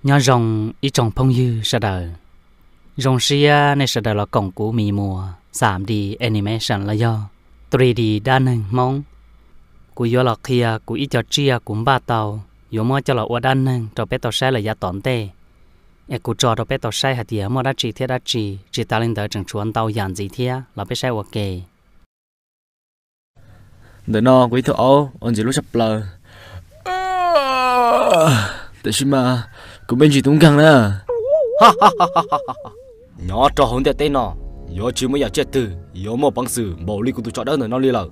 Nyob zoo ib tsoom phooj ywg sawv daws, zoo siab nej sawv daws los koom kuv Mim Muas xam D animation los yog three D dab neeg Hmoob. Kuv yuav los qhia kuv ib co tsiaj kuv npaj tau yuav muab coj los ua dab neeg rau peb tau saib lawm yav tom ntej, es kuv tso rau peb tau saib hais tias muaj dab tsi thiab dab tsi, tsis tas li ntawd tseem tshuav ntau yam ntxiv thiab los peb saib ua ke. Ntawm no kuv ib tug aub ua ntxiv lub tshaj plaws, tiam sis mas kuv me ntsis tub nkeeg na. Nyob rau hauv ntiaj teb no, yuav tsis muaj yam tsiaj twg yuav muaj peev xwm npaum li kuv tus tsov dawb ntawm no li lawm.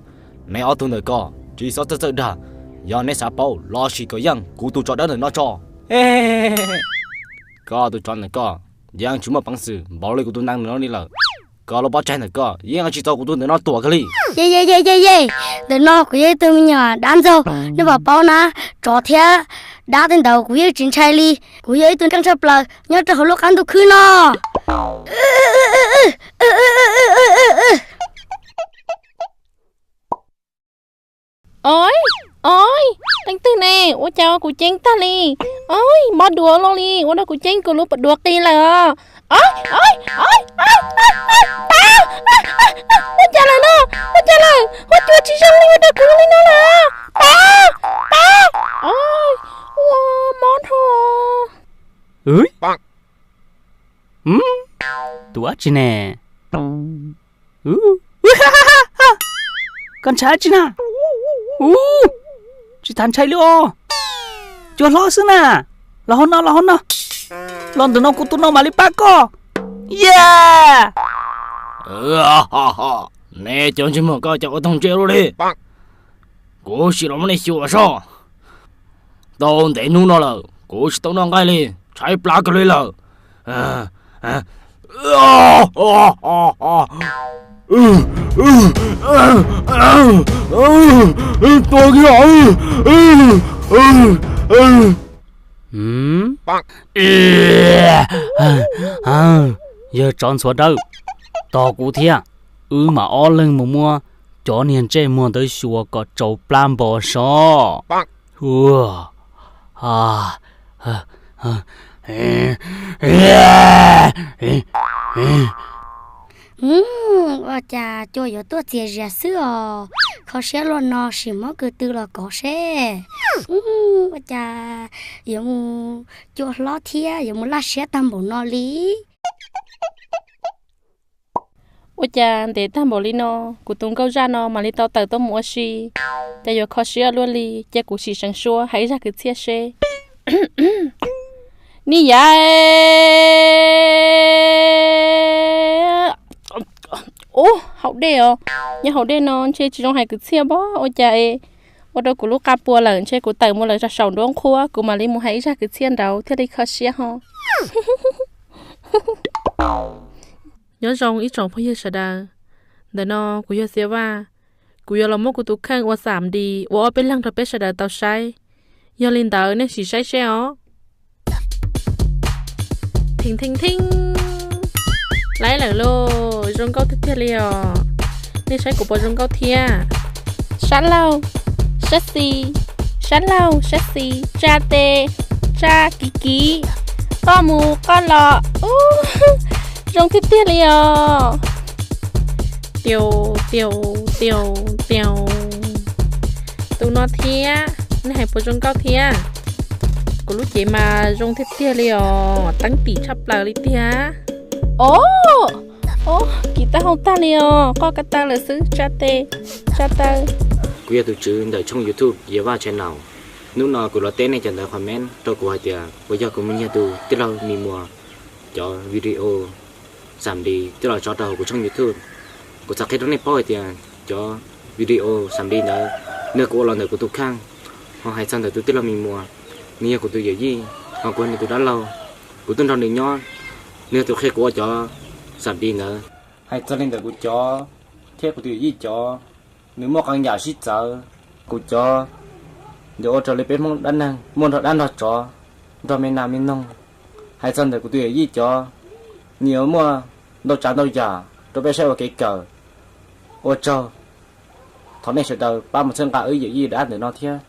Neb ob tug ntawm ko tsis txhob txawj txawj dag, yog neb xav paub los sim kom yeej kuv tus tsov dawb ntawm no tso. Koj tus tsov ntawm ko yeej tsis muaj peev xwm npaum li kuv tus ntawm no li lawm. Koj lub pob tsaig ntawm ko yeej tsis txaus kuv tus ntawm no tuam kiag li. Ye ye ye ye ye, ntawm no kuv yog ib tug me nyuam dab ntxaug, nej puas paub na, tsov thiab dab tej ntawd kuv yeej tsis ntshai li. Kuv yog ib tug nkeeg tshaj plaws nyob rau hauv lub qab ntuj khwb no. Oi, oi, leej twg ne? Ua cas kuv ceeb tag li? Oi, mob duav los li, ua rau kuv ceeb kuv lub duav qi lawm os. Oi, oi, oi, pab, ua cas lawm no? Ua cas lawm? Huab cua tsis zoo li ua rau kuv li no lawm. Pab, pab, ua mob dhau. Tus dab tsi ne? Koj ntshai dab tsi na? Tsis tas ntshai li os. Cua hlob xwb na. Los hauv no, los hauv no. Los ntawm no kuv tus no mam li pab koj. Ye. Neb cov ntsej muag ko cas ua toog ntse luaj li. Kuv sim los muab nej xyuas soj. Tau ntev hnub no lawm kuv tsis tau noj nqaij li, tshaib plab kawg li lawm. Tua kiag. Yawg tsov ntxhuav dawb, tos kuv thiab, wb mam ob leeg mus muab cov niag ntsej muag ntawd xyuas kom tsau plab npo soj. Ua cas cua yuav tuaj txias zias xwb os, kho siab luaj no sim muab ko tw los kov seb. Ua cas yuav mus, cua hlob thiab yuav mus laj siab tag npaum no li. Ua cas ntev tag npaum li no, kuv tus nkauj zaj no mam li tau tawm tuaj mus ua si, cas yuav kho siab luaj li, cia kuv sim seev suab hais ib zaj kwv txhiaj seb. Ni yam, ub, haus dej os, nyob haus dej no ntshe tsis zoo hais kwv txhiaj pob, ua cas es ua rau kuv lub qa puas lawm, ntshe kuv tawm mus lawm saum nruab nqhuab, kuv mam li mus hais ib zaj kwv txhiaj nraud thiaj li kho siab ho. Nyob zoo ib tsoom phooj ywg sawv daws, ntawm no kuv yog Xiav Vaj, kuv yuav los muab kuv tus kheej ua xam dis ua ob peb leeg rau peb sawv daws tau saib. Yog li ntawd nej sim saib seb os. Thing thing thing, laib lawm lauj, zoo nkauj tiag tiag li os. Nej saib kuv puas zoo nkauj thiab? Sab laug, sab xis, sab laug, sab xis, tsa tes, tsa kiv kiv, qoj mus qoj los, ub, zoo tiag tiag li os. Tiau, tiau, tiau, tiau. Tus no thiab, nej hais puas zoo nkauj thiab? Kuv lub cev mas zoo tiag tiag li os, teeb tim tshaj plaws li tiag. Os, os, kiv taub hau tag li os, qoj ko taw lawm xwb, tsa tes, tsa taw. Kuv yog tus tswv ntawm tshooj YouTube Yawg Vaj Channel. Hnub no kuv los teb nej cov ntawv comment rau kuv hais tias puas yog kuv mus nyiag tus tij laug Mim Muas cov video xam dis coj los tso rau hauv kuv tshooj YouTube. Kuv xav qhia rau nej paub hais tias cov video xam dis ntawd nws kuv ua los ntawm kuv tus kheej, ho hais txog ntawm tus tij laug Mim Muas, nws yog kuv tus yawm yij, ho kuv yog nws tus dab laug. Kuv tuaj nrog nws nyob, nws yog tus qhia kuv ua cov xam dis ntawd. Hais txog li ntawm kuv cov thiab kuv tus yawm yij cov, nws muaj qee yam sib txawv. Kuv cov nws ua raws li peb Hmoob dab neeg muaj nrog dab nrog tsov, nrog me nas me noog. Hais txog ntawm kuv tus yawm yij cov, nws yuav muaj ntau tsav ntau yam rau peb saib ua kev kawm. Ua tsaug, thov nej sawv daws pab mus txhawb nqa wb yawm yij dab ntawm no thiab.